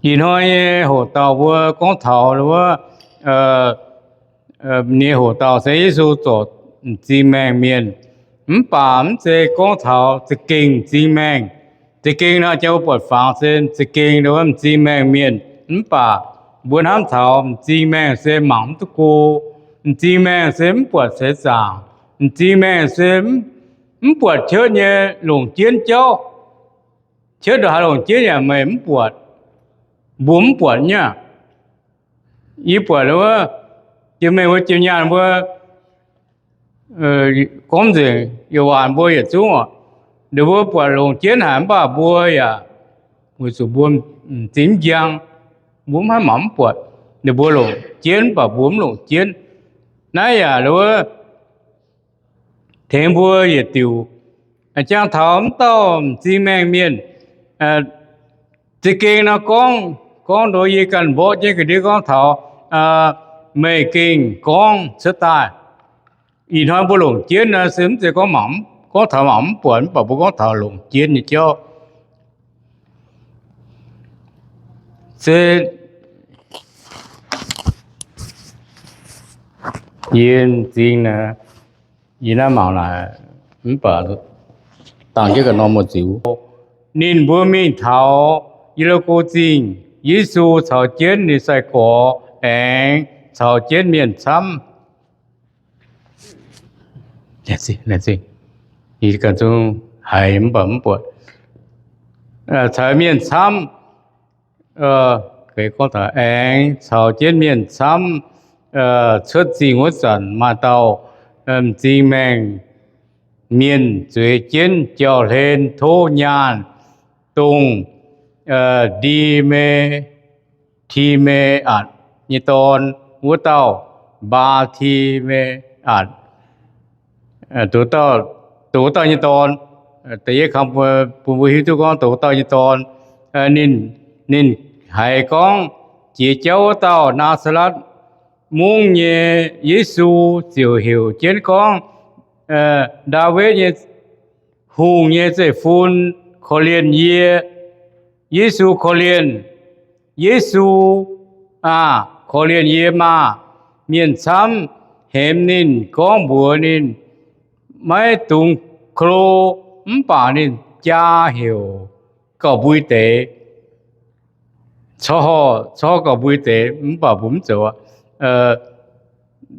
Ih hnoi nyei hoc dauh mbuo gorngv taux wuov, nyei hoc dauh se Yesu zorc m'zing maengh mienh. Mv baac mv zeiz gorngv taux za'gengh m'zing maengh. Za'gengh nor, jang mbuo buatc fangx se za'gengh wuov m'zing maengh mienh. Mv baac mbuo hnamv taux m'zing maengh se mangc mv duqv go. M'zing maengh se mv buatc seix zaangc. M'zing maengh se mv buatc ciouv nyei longc jienv jauv. Ciouv ndongc haaix longc jienv yaac meih mv buatc, mbuo mv buatc nyei aqv. Yie buatc wuov, jiex mengh mbuo jiex nyaanh mbuo gorngv nzengc, yaac waanc mbuo yietc zungv oc. Ninh mbuo buatc longc jienv haic mv baac mbuo yaac, weic zuqc mbuo m'zing mv njang, mbuo mv haih mangc mv buatc. Ninh mbuo longc jienv mv baac mbuo mv longc jienv. Naaiv yaac wuov, tengx mbuo yietc diuc jang taux mv dauh m'zing maengh mienh. Za'gengh nor gorngv, gorngv ndoqv yie ganh mborqv jienv ga'ndiev gorngv taux meih gengh gorngv cuotv daaih. Ih hnoi mbuo longc jienv nor se mv zeiz gorngv mangc, gorngv taux mangc mv buatc, mv baac mbuo gorngv taux longc jienv nyei jauv. Se yie m'zing naaiv, yie naaiv mangc naaic, mv baac dangh jienv ga'norm muoz-ziux. Ninh mbuo mingh taux Ye^li^ko Zingh. Yesu caux jienv ninh sai-gorx aengx caux jienv mienh camv. Haiz mv baac mv buatc, caux mienh camv, aengx caux jienv mienh camv cuotv zingh wuov zanc, maaih dauh m'zing maengh mienh zueiz jienv jauv-hlen tov nyaanh, dongh Ndi^me, Ti^me^atc nyei dorn, wuov dauh Mbaa^ti^me^atc, dongh wuov dauh nyei dorn. Da'yietv kang bun mbuo hiuv duqv gorngv dongh wuov dauh nyei dorn. Ninh, ninh haiz gorngv jiex jauv wuov dauh Naa^saa^letv Mungv nyei Yesu ziouc heuc jienv gorngv, Ndaawitv nyei Hungh nyei zeiv-fun, korv-lienh yie. Yesu korv-lienh, Yesu aah! Korv-lienh yie maah! Mienh camv hemx ninh, gorngv mbuox ninh, maiv dungx klo, mv baac ninh jaa heuc gauh mbui deix, corc gauh mbui deix, mv baac mbuo mv zoux.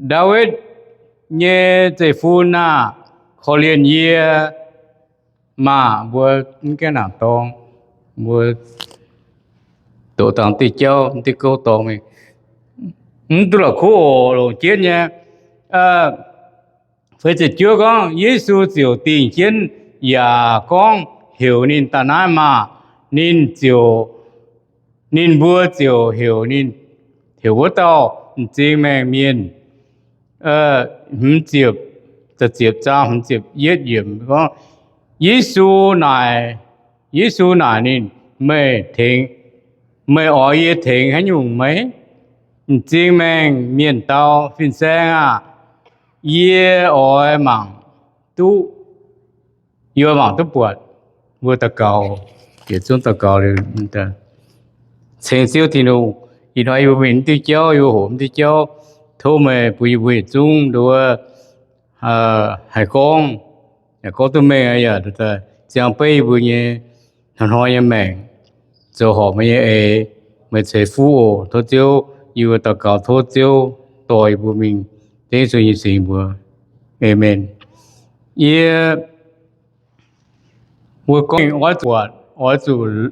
Ndaawitv nyei zeiv-fun aah! Korv-lienh yie maah! Mbuo mv gaengh nangc dorng, mbuo doqc dangh diuh jauv, diuh gouv dorng mingh, mv duqv la'kuqv oc, longc jienv nyei. Feix ziepc juov gorngv, Yesu ziouc dingh jienv yaac gorngv, heuc ninh daaih naaiv maah! Ninh ziouc, ninh mbuo ziouc heuc ninh, heuc wuov dauh m'zing maengh mienh. Hmz ziepc, ziepc zaang hmz ziepc yietv yiemc gorngv, Yesu naaic, Yesu naaic ninh, meih tengx, meih oix yie tengx haaix nyungc meih? M'zing maengh mienh dau, fin-saeng aah! Yie oix mangc duqv, yie oix mangc duqv buatc. Mbuo daux gaux, yietc zungv daux gaux liuz, ceng Ziouv Tin-Hungh, ih hnoi yie mbuo mingh mv diuh jauv, yie mbuo hoqc mv diuh jauv, tov meih bun yie mbuo yietc zungv nduov haih gorngv, yaac gorngv duqv mengh, yaac ziangh beiv yie mbuo nyei hnoi-hnoi nyei maengc, zoux horpc meih nyei eix, meih ceix fuqv oc. Tov Ziouv, yie mbuo daux gaux tov Ziouv dorh yie mbuo mingh, dengv Yesu nyei singx mbuox. Aamen. Yie mbuo gorngv oix zuqc buatc, oix zuqc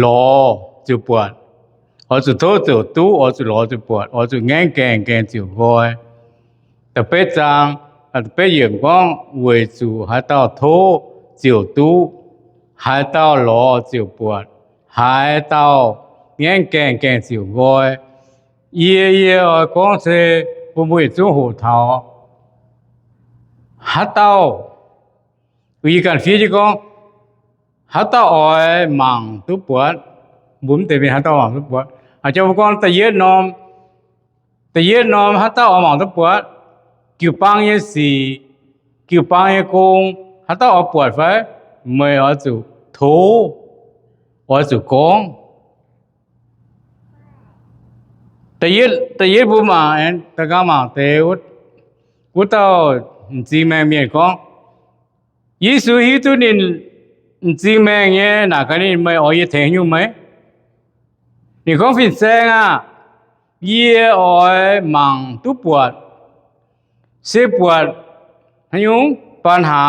lorz ziouc buatc, oix zuqc tov ziouc duqv, oix zuqc lorz ziouc buatc, oix zuqc ngaengv gaengh, gaengh ziouc nqoi. Da'betv zaang, da'betv yiemc gorngv, weic zuqc haaix dauh tov ziouc duqv, haaix dauh lorz ziouc buatc, haaix dauh ngaengv gaengh, gaengh ziouc nqoi. Yie, yie oix gorngv se bun mbuo yietc zungv hoqc taux haaix dauh, yie ganh fiev jienv gorngv, haaix dauh oix mangc duqv buatc, mbuo mv deix mienh haaix dauh mangc duqv buatc. Aa, jang mbuo gorngv da'yietv norm, da'yietv norm haaix dauh oix mangc duqv buatc, jiu-baang nyei sic, jiu-baang nyei gong, haaix dauh oix buatc fai? Meih oix zuqc tov, oix zuqc gorngv. Da'yietv mbuo mangc, da'nqaang mangc deix wuov dauh m'zing maengh mienh gorngv, Yesu hiuv duqv ninh m'zing maengh nyei, naaic gaax ninh, Meih oix yie tengx haaix nyungc meih? Ninh gorngv, Fin-Saeng aah! Yie oix mangc duqv buatc. Se buatc haaix nyungc ปัญหา,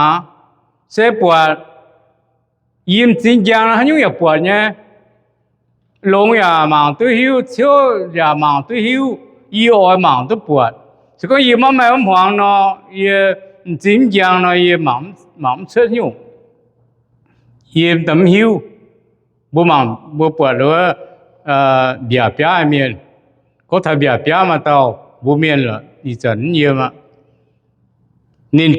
se buatc yie m'zing njang haaix nyungc yaac buatc nyei. Longx yaac mangc duqv hiuv, ciouv yaac mangc duqv hiuv. Yie oix mangc duqv buatc. Se gorngv yie maiv maaih wuov hmuangx nor, yie m'zing mv njang nor, yie mangc mv cuotv nyungc. Yie mv hiuv. Mbuo mangc, mbuo buatc wuov mbiaauc biaav mienh, gorngv taux mbiaauc biaav maaih dauh mbuo mienh lorqc, ih zanc mv yiem aqv. Ninh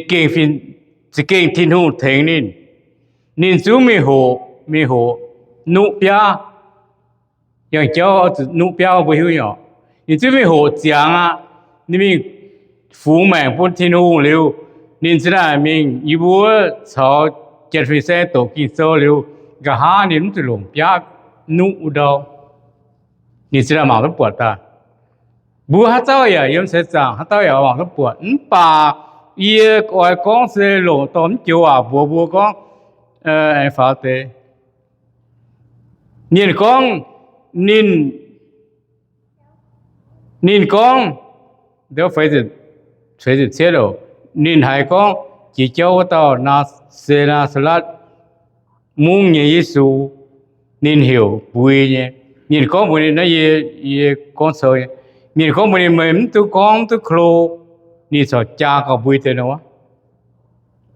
za'gengh Tin-Hungh tengx ninh. Ninh zungv mingh hoqc, mingh hoqc nuqv biaav. Yangh jauv oix zuqc nuqv biaav, mbuo hiuv nyei oc. Ninh zungv mingh hoqc ziangx aqv. Ninh mingh fungx maengc bun Tin-Hungh liuz, ninh za'naaic mingh yie mbuo caux janx-fin-saeng doqc Ging-Sou liuz, nqa'haav ninh mv zuqc longc biaav nuqv wuov ndau. Ninh za'naaic mangc duqv buatc daaih. Mbuo haaix dauh yaac yiem seix zaangc, haaix dauh yaac mangc duqv buatc. Mv baac yie oix gorngv se longc dorh mv joux waac mbuox mbuo gorngv, aengx faaux deix. Ninh gorngv, ninh, ninh gorngv, ninh haiz gorngv jiex jauv wuov dauh Naa-, se Naa^saa^letv Mungv nyei Yesu, ninh heuc mbui nyei. Ninh gorngv mbuox ninh, naaiv yie, yie gorngv sou nyei. Ninh gorngv mbuox ninh, Meih mv duqv gorngv, mv duqv klo. Ninh corc jaa gauh mbui deix nor.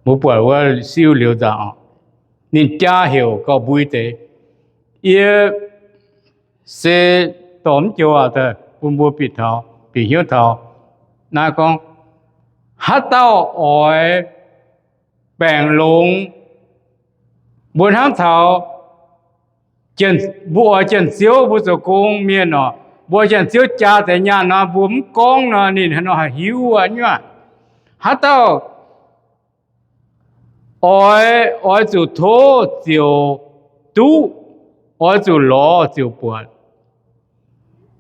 Mbuo buatc wuov siuv liuz nzangc, ninh jaa heuc gauh mbui deix. Yie se dorh mv joux waac daaih bun mbuo bieqc taux, bieqc hnyouv taux. Naaiv gorngv, haaix dauh oix baengc longx, mbuo hnamv taux mbuo oix Janx-Ziouv, mbuo zoux gong mienh oc, mbuo oix Janx-Ziouv jaa deix nyaanh nor, mbuo mv gorngv nor, ninh haaix nor haih hiuv aqv nyuav? Haaix dauh oix, oix zuqc tov ziouc duqv, oix zuqc lorz ziouc buatc,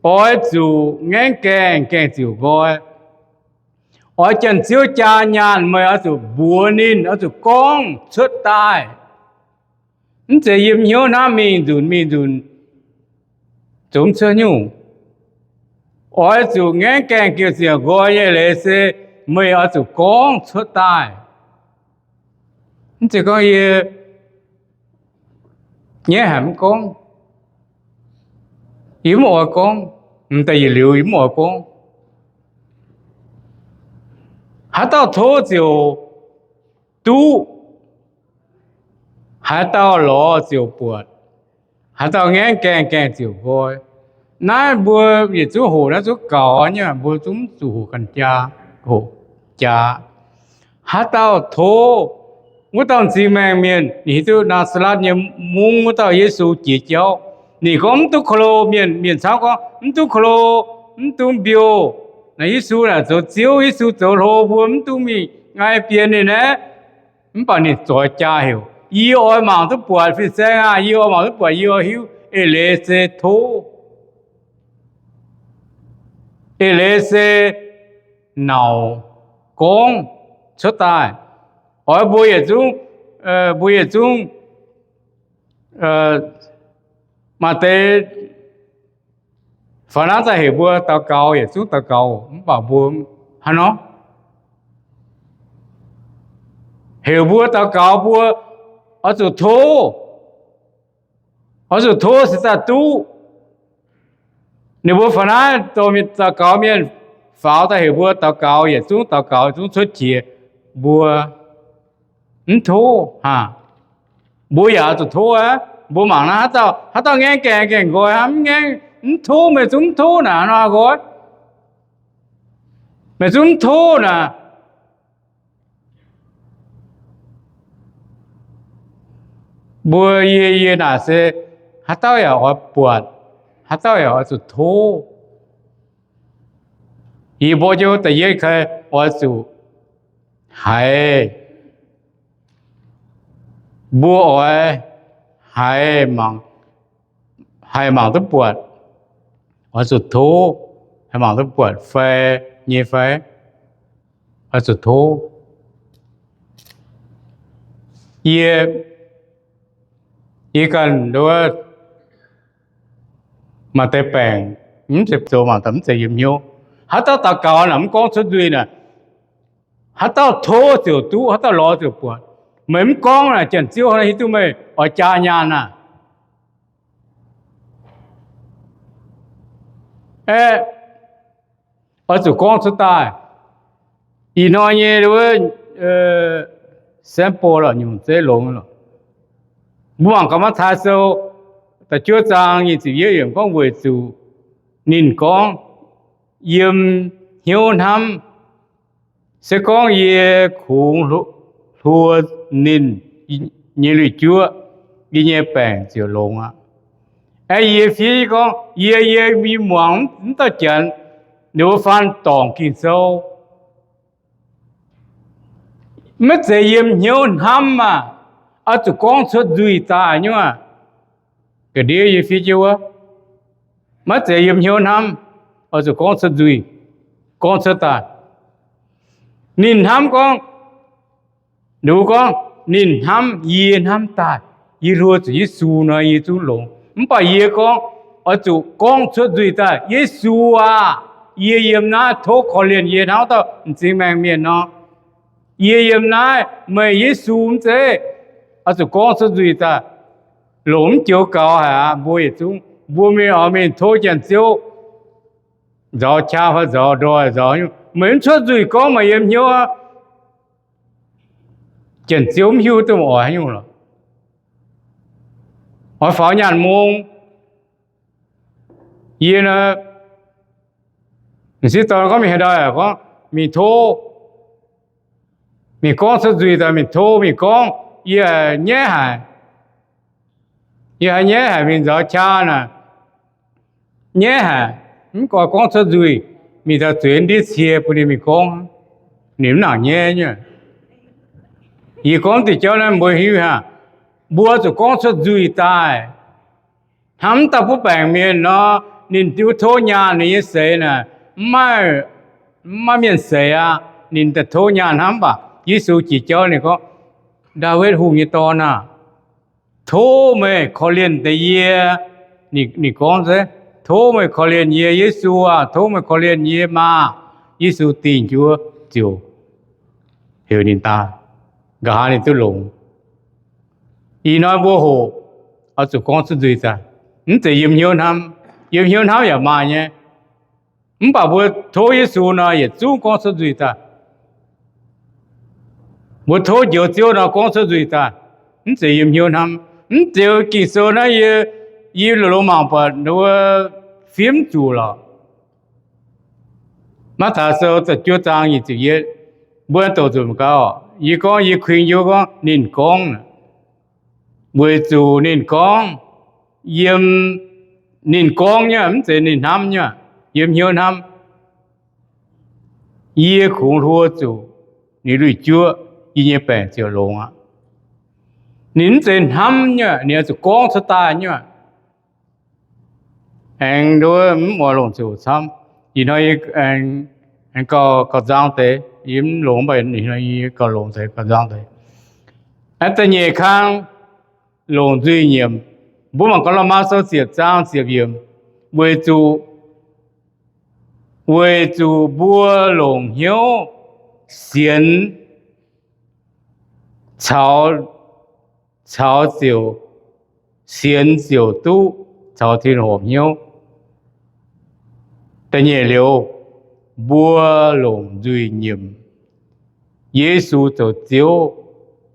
oix zuqc ngaengv gaengh, gaengh ziouc nqoi. Oix Janx-Ziouv jaa nyaanh, meih oix zuqc mbuox ninh, oix zuqc gorngv cuotv daaih. Mv zeiz yiem hnyouv hnamv mingh nzunc mingh nzunc zoux mv cuotv nyungc. Oix zuqc ngaengv gaengh, gaengh ziouc nqoi nyei leiz se meih oix zuqc gorngv cuotv daaih. Mv zeiz gorngv yie nyaiv haic mv gorngv, yie mv oix gorngv, m'daaih yietc liuz yie mv oix gorngv. Haaix dauh tov ziouc duqv, haaix dauh lorz ziouc buatc, haaix dauh ngaengv gaengh, gaengh ziouc nqoi. Naaiv mbuo yietc zungv hoqc naaiv zungv gaux nyei, mbuo zungv mv zuqc hoqc ganh jaa, hoqc jaa. Haaix dauh tov wuov dauh m'zing maengh mienh, ninh hiuv duqv Naa^saa^letv nyei Mungv wuov dauh Yesu jiex jauv. Ninh gorngv mv duqv klo, mienh, mienh camv gorngv mv duqv klo, mv duqv mbiouh. Naaiv Yesu naaic zoux Ziouv, Yesu zoux hlo, mbuo mv duqv mingh nqaai bienh ninh naaiv. Mv baac ninh zoix jaa heuc, yie oix mangc duqv buatc, fin-saeng aah, yie oix mangc duqv buatc, yie oix hiuv. Eix leiz se tov. Eix leiz se nauc gorngv cuotv daaih. Oix mbuo yietc zungv, mbuo yietc zungv maaih deix faaux naaiv daaih heuc mbuo daux gaux, yietc zungv daux gaux, mv baac mbuo hnangv nor heuc mbuo daux gaux, mbuo oix zuqc tov. Oix zuqc tov se daaih duqv. Ninh mbuo faaux naaiv dorh daux gaux mienh faaux daaih heuc mbuo daux gaux, yietc zungv daux gaux, yietc zungv cuotv qiex, mbuo mv tov hnangv. Mbuo yaac oix zuqc tov aqv. Mbuo mangc naaiv haaix dauh, haaix dauh ngaengv gaengh, gaengh nqoi hnangv, mv ngaengv, mv tov, meih zungv mv tov naaic nor nqoi. Meih zungv mv tov naaic. Mbuo yie, yie naaic se haaix dauh yaac oix buatc, haaix dauh yaac oix zuqc tov. Yie mborqv jienv da'yietv kai oix zuqc haiz, mbuo oix haiz mangc, haiz mangc duqv buatc, oix zuqc tov. haih mangc duqv buatc fai nyei fai? Oix zuqc tov. Yie, yie ganh nduov maaih deix baengc, mv zeiz zoux mangc daaih mv zeiz yiem hnyouv. Haaix dauh daux gaux naaic mv gorngv cuotv nzuih naaic, haaix dauh tov ziouc duqv, haaix dauh lorz ziouc buatc. Meih mv gorngv naaic, Janx-Ziouv hiuv duqv meih oix jaa nyaanh aqv. Aeqv, oix zuqc gorngv cuotv daaih. Ih hnoi nyei wuov sample lorqc, nyungc zeiv longx lorqc. Mbuo mangc gaax Matv^taai Sou da'juov zaang nyic ziepc yietv yiemc gorngv, weic zuqc ninh gorngv, yiem hnyouv hnamv, se gorngv yie kungx hluo ninh nyei lui-juoqv, yie nyei baengc ziouc longx aqv. Aeqv, yie fiev gorngv, yie, yie, yie muangx mv dauh Janx ninh mbuo faan dorngc Ging-Sou, maiv zeiz yiem hnyouv hnamv maah! Oix zuqc gorngv cuotv nzuih daaih nyei aqv. Ga'ndiev yie fiev jienv wuov, maiv zeiz yiem hnyouv hnamv, oix zuqc gorngv cuotv nzuih, gorngv cuotv daaih. Ninh hnamv gorngv, ninh mbuo gorngv, ninh hnamv, yie hnamv daaih, yie hluo zuqc Yesu nor yie zungv longx. Mv baac yie gorngv, oix zuqc gorngv cuotv nzuih daaih, Yesu aah! Yie yiem naaiv, tov korv-lienh yie hnangv dauh m'zing maengh mienh nor. Yie yiem naaiv, meih Yesu mv zeiz? Oix zuqc gorngv cuotv nzuih daaih. Longc mv joux gaux haic aqv. Mbuo yietc zungv mbuo mingh oix mingh tov Janx-Ziouv nzauz qaqv fai nzauz ndoih nzauz nyungc, meih mv cuotv nzuih gorngv meih yiem hnyouv aqv, Janx-Ziouv mv hiuv duqv meih oix haaix nyungc lorqc. Oix faaux nyaanh mong. Yie naaiv, m'sieqv dorn gorngv mingh haaix ndau gorngv mingh tov, mingh gorngv cuotv nzuih daaih, mingh tov, mingh gorngv, yie nyaiv haic. Yie haiz nyaiv haic, mingh nzauz qaqv naaic, nyaiv haic, mv gorngv, gorngv cuotv nzuih, mingh taux zueiz ndiev cie bun ninh mingh gorngv, ninh mv nangc nyaiv nyei. Yie gorngv diuh jauv naaiv mbuo hiuv haic, mbuo zuqc gorngv cuotv nzuih daaih. Hnamv daaih butv baengc mienh nor, ninh diuh tov nyaanh ninh nyei seix naaic, mv maaih, mv maaih mienh seix aqv. Ninh daaih tov nyaanh hnamv, mv baac Yesu jiex jauv ninh gorngv, Ndaawitv Hungh nyei Dorn aah! Tov meih korv-lienh deix yie. Ninh gorngv se, Tov meih korv-lienh yie, Yesu aah! Tov meih korv-lienh yie maah! Yesu dingh jienv ziouc heuc ninh daaih. Nqa'haav ninh duqv longx. Ih hnoi mbuo hoqc, oix zuqc gorngv cuotv nzuih daaih. Mv zeiz yiem hnyouv hnamv. Yiem hnyouv hnamv yaac maaih nyei. Mv baac mbuo tov Yesu nor yietc zungv gorngv cuotv nzuih daaih. Mbuo tov njoux Ziouv nor gorngv cuotv nzuih daaih. Mv zeiz yiem hnyouv hnamv. Mv zeiz Ging-Sou naaiv yie, yie longx-longx mangc buatc wuov fiev mv zuqc lorqc. Matv^taai Sou da'juov zaang nyic ziepc yietv, mbuo doqc zuqc gauh. Yie gorngv, yie kuinx jienv gorngv ninh gorngv, weic zuqc ninh gorngv, yiem, ninh gorngv nyei, mv zeiz ninh hnamv nyei, yiem hnyouv hnamv, Yie kungx hluo zuqc ninh lui-juoqv, yie nyei baengc ziouc longx aqv. Ninh mv zeiz hnamv nyei, ninh oix zuqc gorngv cuotv daaih nyei. Aengx nduov mv oix longc ziouc camv. Ih hnoi yie aengx gauh, gauh nzang deix, yie mv longx, mv baac ih hnoi yie gauh longx deix, gauh nzang deix. Aa, da'nyeic kang, longc nzuih nyiemc. Mbuo mangc gaax Lomaa Sou ziepc zaang ziepc yiemc, weic zuqc, weic zuqc mbuo longc hnyouv sienx caux, caux ziouc, sienx ziouc duqv caux Tin-Hungh horpc hnyouv. Da'nyeic liuz, mbuo longc nzuih nyiemc Yesu zoux Ziouv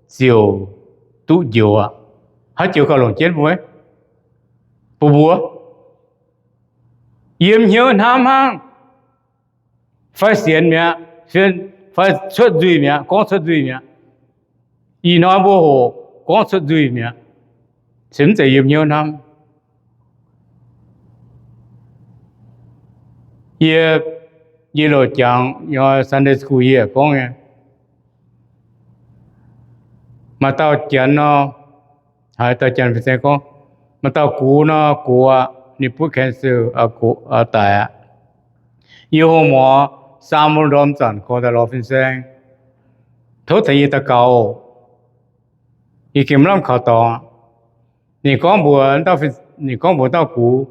ziouc duqv njoux aqv. Haaix joux gauh longc jienv mbuo? Bun mbuo yiem hnyouv hnamv hnangv, fai sienx mi'aqv, fai cuotv nzuih mi'aqv, gorngv cuotv nzuih mi'aqv. Ih hnoi mbuo hoqc gorngv cuotv nzuih mi'aqv, se mv zeiz yiem hnyouv hnamv. Yie, yie loc jangx Sunday school yie gorngv nyei, maaih dauh janx nor, haaix dauh janx fin-saeng gorngv, maaih dauh gux nor, gox aqv, ninh butv cancer, daic aqv. Yie hungh muoz Saa^mu^laa ndorm zanc gorx daaih lorz fin-saeng, tov tengx yie daux gaux. Yie gengh maiv lamh kaux dorngx. Ninh gorngv mbuox, ninh gorngv mbuox dauh gux,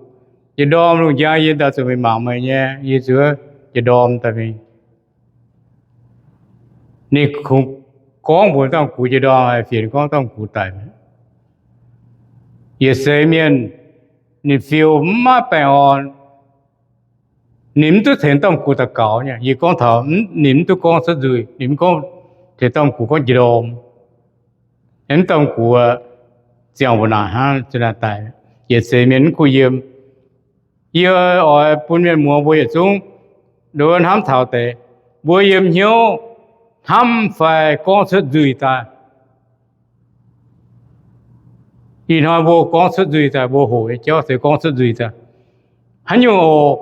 Yietc ndorm lungh njang yie daaih zuqc mingh mangc meih nyei. Yie zuqc yietc ndorm daaih mingh. Ninh kungx gorngv mbuox dauh gux, yietc ndorm fienx gorngv dauh gux daic. Yietc seix mienh ninh fiou maiv baengh orn. Ninh mv duqv tengx dauh gux daux gaux nyei. Yie gorngv taux ninh mv duqv gorngv cuotv nzuih, ninh mv gorngv tengx dauh gux gorngv yietc ndorm. Mv dauh gux ziangh mbuo naaic hnangv, zuqc naaic daic. Yietc seix mienh mv kuh yiem. Yie oix bun mienh muoz mbuo yietc zungv nduov hnamv taux deix, mbuo yiem hnyouv hnamv fai gorngv cuotv nzuih daaih. Ih hnoi mbuo gorngv cuotv nzuih daaih, mbuo hoqc nyei jauv se gorngv cuotv nzuih daaih. Haaix nyungc oc?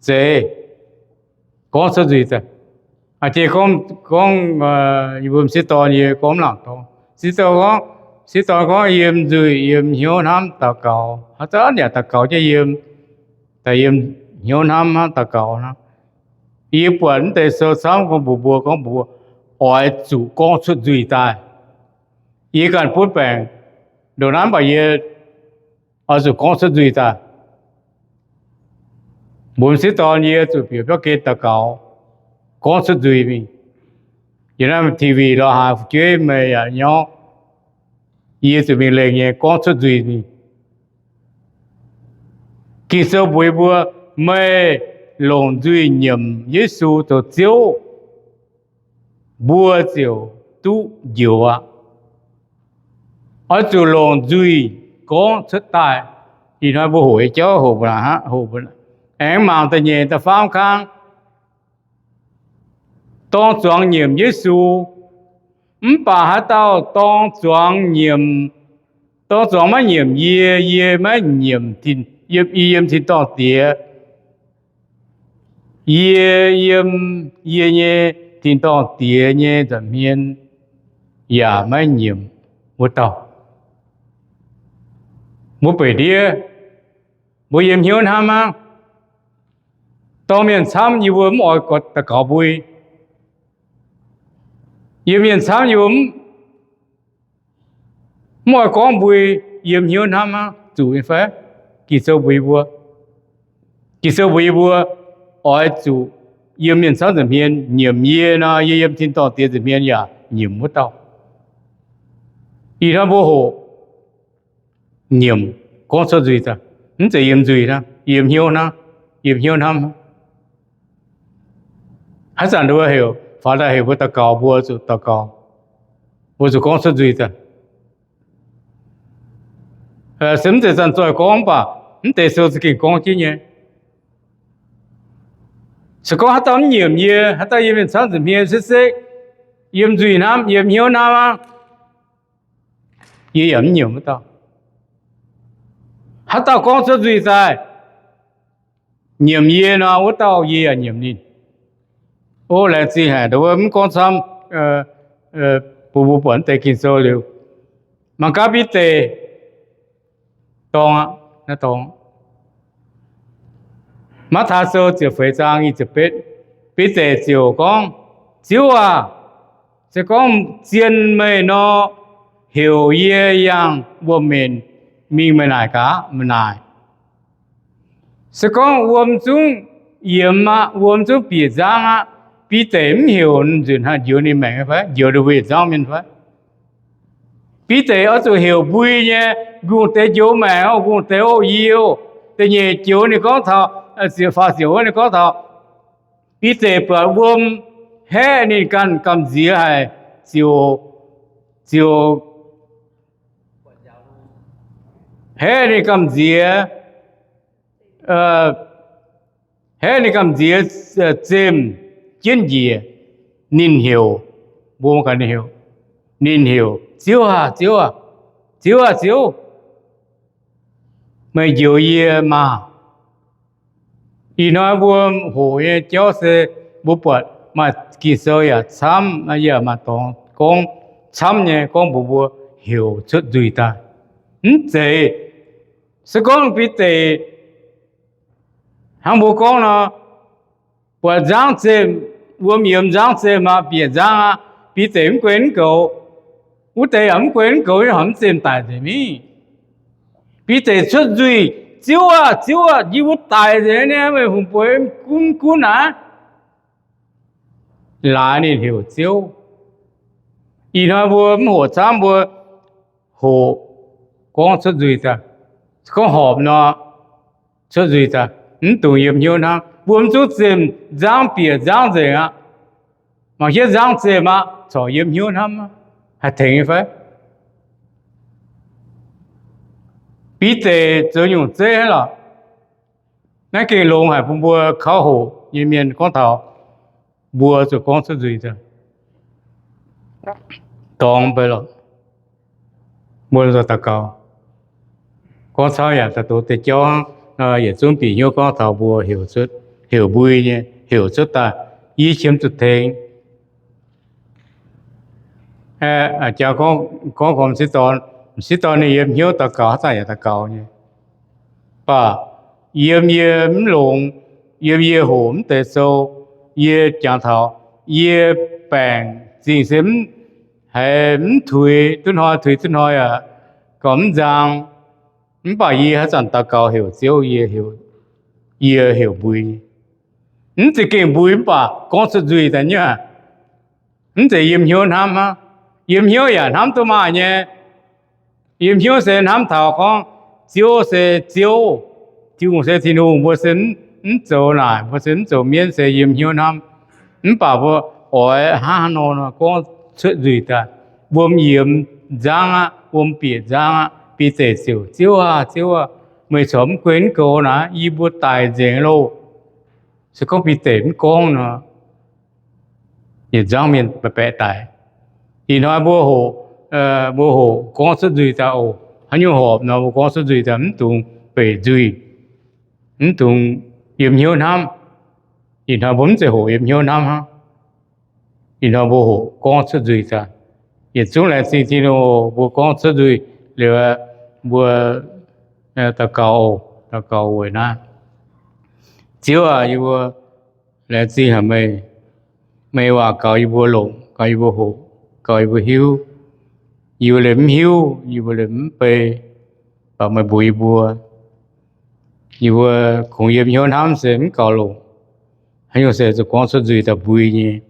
Zeiz gorngv cuotv nzuih daaih. Aa, jiex gorngv, gorngv, yie mbuo m'sieqv dorn, yie gorngv mv laangc dorngx. M'sieqv dorn gorngv, m'sieqv dorn gorngv yiem nzuih, yiem hnyouv hnamv daux gaux. Haaix zanc yaac daux gaux jienv yiem, daaih yiem hnyouv hnamv hnamv daux gaux hnangv. Yie buatc naaiv deix sou camv gorngv mbuox mbuo, gorngv mbuox mbuo oix zuqc gorngv cuotv nzuih daaih. Yie ganh butv baengc ndongc naaiv mv baac yie oix zuqc gorngv cuotv nzuih daaih. Mbuox m'sieqv dorn, yie zuqc bieqc biauv gen daux gaux, gorngv cuotv nzuih mingh. Yiem naaiv TV lorz haaix fu'jueiv meih yaac nyauv, yie zuqc mingh lengh nyei gorngv cuotv nzuih mingh. Ging-Sou mbuox mbuo, meih longc nzuih nyiemc Yesu zoux Ziouv, mbuo ziouc duqv njoux aqv. Oix zuqc longc nzuih gorngv cuotv daaih. Ih hnoi mbuo hoqc nyei jauv hoqc mbuo aqv, hoqc mbuo aengx mangc da'nyeic da'faam kang. Dorng zuangx nyiemc Yesu, mv baac haaix dauh dorng zuangx nyiemc, dorng zuangx maiv nyiemc yie, yie maiv nyiemc, yie yiem tin-dorngh Diex. Yie yiem yie nyei tin-dorngh Diex nyei nza'hmien yaac maiv nyiemc wuov dauh. Mbuo beic ndiev, mbuo yiem hnyouv hnamv aqv. Dorh mienh camv yie mbuo mv oix daux gaux mbui. Yiem mienh camv yie mbuo mv oix gorngv mbui, yiem hnyouv hnamv aqv. Zuqc nyei fai? Ging-Sou mbuox yie mbuo, Ging-Sou mbuox yie mbuo oix zuqc yiem mienh camv nza'hmien nyiemc yie nor, yie yiem tin-dorngh Diex nza'hmien yaac nyiemc wuov dauh. Ih hnoi mbuo hoqc nyiemc gorngv cuotv nzuih daaih, mv zeiz yiem nzuih hnangv, yiem hnyouv hnangv, yiem hnyouv hnamv. Haaix zanc nduov heuc, faaux daaih heuc mbuo daux gaux, mbuo zuqc daux gaux, mbuo zuqc gorngv cuotv nzuih daaih. Se mv zeiz zanc-zoih gorngv, mv baac mv deix sou za'gengh gorngv jienv nyei. Se gorngv haaix dauh mv nyiemc yie, haaix dauh yiem mienh camv nza'hmien sekv-sekv, yiem nzuih hnamv, yiem hnyouv hnamv aqv, yie yaac mv nyiemc wuov dauh. Haaix dauh gorngv cuotv nzuih daaih, nyiemc yie nor, wuov dauh yie yaac nyiemc ninh. O, laengz zingh haic, ndau wuov mv gorngv camv, bun mbuo buatc deix Ging-Sou liuz. Mangc gaax Bide dorng aqv, naaiv dorng. Matv^taai Sou ziepc feix zaang nyic ziepc betv, Bide ziouc gorngv, Ziouv aac, se gorngv zien meih nor, heuc yie yangh wuom-menc mingh meih naaic gaax, meih naaic. Se gorngv wuom zungv yiemx aqv, wuom zungv bieqc nzangv aqv, Bide mv heuc nzunc hnangv njoux ninh maengc fai? Njoux ninh mbuo yietc nzangv mienh fai? Bide oix zuqc heuc mbui nyei, M'gungh deix njoux maengc oc, m'gungh deix oc, yie oc. Da'nyeic joux ninh gorngv taux, faah ziouc wuov ninh gorngv taux, Bide buatc wuom haeqv ninh ganh gamh nziex haic, ziouc, ziouc haeqv ninh gamh nziex, haeqv ninh gamh nziex zemh jienv njiec. Ninh heuc, mbuo ganh ninh heuc, ninh heuc, Ziouv aac, Ziouv aac, Ziouv aac, Ziouv, meih njoux yie maah! Ih hnoi mbuo hoqc nyei jauv se mbuo buatc maaih Ging-Sou yaac camv, yaac maaih dorngx gorngv camv nyei, gorngv mbuox mbuo heuc cuotv nzuih daaih. Mv zeiz, se gorngv Bide hnangv mbuo gorngv nor, Buatc nzangv zemh, wuom yiemx nzangv zemh aqv, bieqc nzangv aqv. Bide mv guen mv goux, wuov deix yaac mv guen mv goux, yaac mv zemh daic nzengc mingh. Bide cuotv nzuih, Ziouv aah! Ziouv aah! Yie mbuo daic nzengc, meih hungh bueix gunv gunv aqv. Laaix ninh heuc Ziouv. Ih hnoi mbuo mv hoqc camv, mbuo hoqc gorngv cuotv nzuih daaih. Gorngv horpc nor, cuotv nzuih daaih, mv dungx yiem hnyouv hnamv. Mbuo mv zungv zemh nzangv bieqc nzangv nzengc aqv. Mangc hietv nzangv zemh aqv, corc yiem hnyouv hnamv aqv. Haih tengx nyei fai? Bide zoux nyungc zeiv hnangv lorqc. Naaiv gengh longx haic bun mbuo kauv hoqc nyei mienh gorngv taux mbuo zuqc gorngv cuotv nzuih daaih. Dorngx mv bei lorqc. Mbuo daux gaux, gorngv camv yaac daaih doz deix jauv hnangv. Yietc zungv bieqc hnyouv gorngv taux mbuo heuc cuotv, heuc mbui nyei, heuc cuotv daaih, yie qiemx zuqc tengx. Jangx gorngv, gorngv m'sieqv dorn, m'sieqv dorn ninh yiem hnyouv daux gaux, haaix zanc yaac daux gaux nyei. Mv baac yiem yie mv longx, yiem yie hoqc mv deix sou, yie jangx taux yie baengc zingh se mv, haiz mv tuix duqv hnoi, tuix duqv hnoi aqv, gorngv mv nzang. Mv baac yie haaix zanc daux gaux heuc Ziouv, yie heuc, yie heuc mbui. Mv zeiz gengh mbui mv baac gorngv cuotv nzuih daaih nyei aqv. Mv zeiz yiem hnyouv hnamv hnangv. Yiem hnyouv yaac hnamv duqv maaih nyei. Yiem hnyouv se hnamv taux gorngv Ziouv se Ziouv, Tin-Hungh se Tin-Hungh, mbuo se mv zoux naaic, mbuo se mv zoux mienv, se yiem hnyouv hnamv. Mv baac mbuo oix hnangv haaix nor nor gorngv cuotv nzuih daaih, wuom yiemx nzangv aqv, wuom bieqc nzangv aqv, Bide ziouc, Ziouv aah! Ziouv aah! Meih corc mv guen mv goux naaic, yie mbuo daic nzengc loh. Se gorngv Bide mv gorngv nor, yietc nzangv mienh baeqc baeqc daic. Ih hnoi mbuo hoqc, mbuo hoqc gorngv cuotv nzuih daaih oc. Haaix nyungc horpc nor mbuo gorngv cuotv nzuih daaih, mv dungx beic nzuih, mv dungx yiem hnyouv hnamv. Ih hnoi mbuo mv zeiz hoqc yiem hnyouv hnamv hnangv. Ih hnoi mbuo hoqc gorngv cuotv nzuih daaih. Yietc zungv laengz zingh Tin-Hungh oc. Mbuo gorngv cuotv nzuih liuz, mbuo daux gaux, daux gaux weic naaiv. Ziouv aac, yie mbuo laengz zingh haic meih. Meih waac gaux yie mbuo longc, gaux yie mbuo hoqc, gaux yie mbuo hiuv. Yie mbuo liemh mv hiuv, yie mbuo liemh mv bei, baac meih mbuox yie mbuo. Yie mbuo kungx yiem hnyouv hnamv se mv gaux longc. Haaix nyungc se zuqc gorngv cuotv nzuih daaih mbui nyei.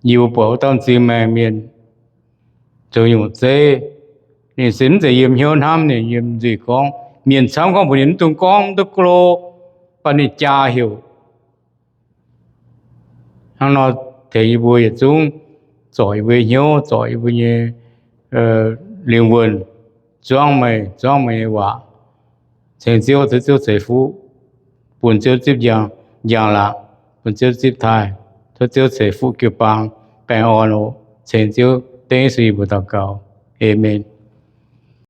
Yie mbuo buatc wuov dauh m'zing maengh mienh zoux nyungc zeiv, ninh se mv zeiz yiem hnyouv hnamv, ninh yiem nzuih gorngv. Mienh camv gorngv mbuox ninh mv dungx gorngv, mv dungx glo, baac ninh jaa heuc. Hnangv nor tengx yie mbuo yietc zungv zorc yie mbuo nyei hnyouv, zorc yie mbuo nyei lingh wuonh, zuangv meih, zuangv meih nyei waac. Ceng Ziouv, tov Ziouv ceix fuqv, bun Ziouv zipv njang-laangc, bun Ziouv zipv taaih, tov Ziouv ceix fuqv jiu-baang baengh orn oc. Ceng Ziouv dengv Yesu nyei mbuox daux gaux. Aamen.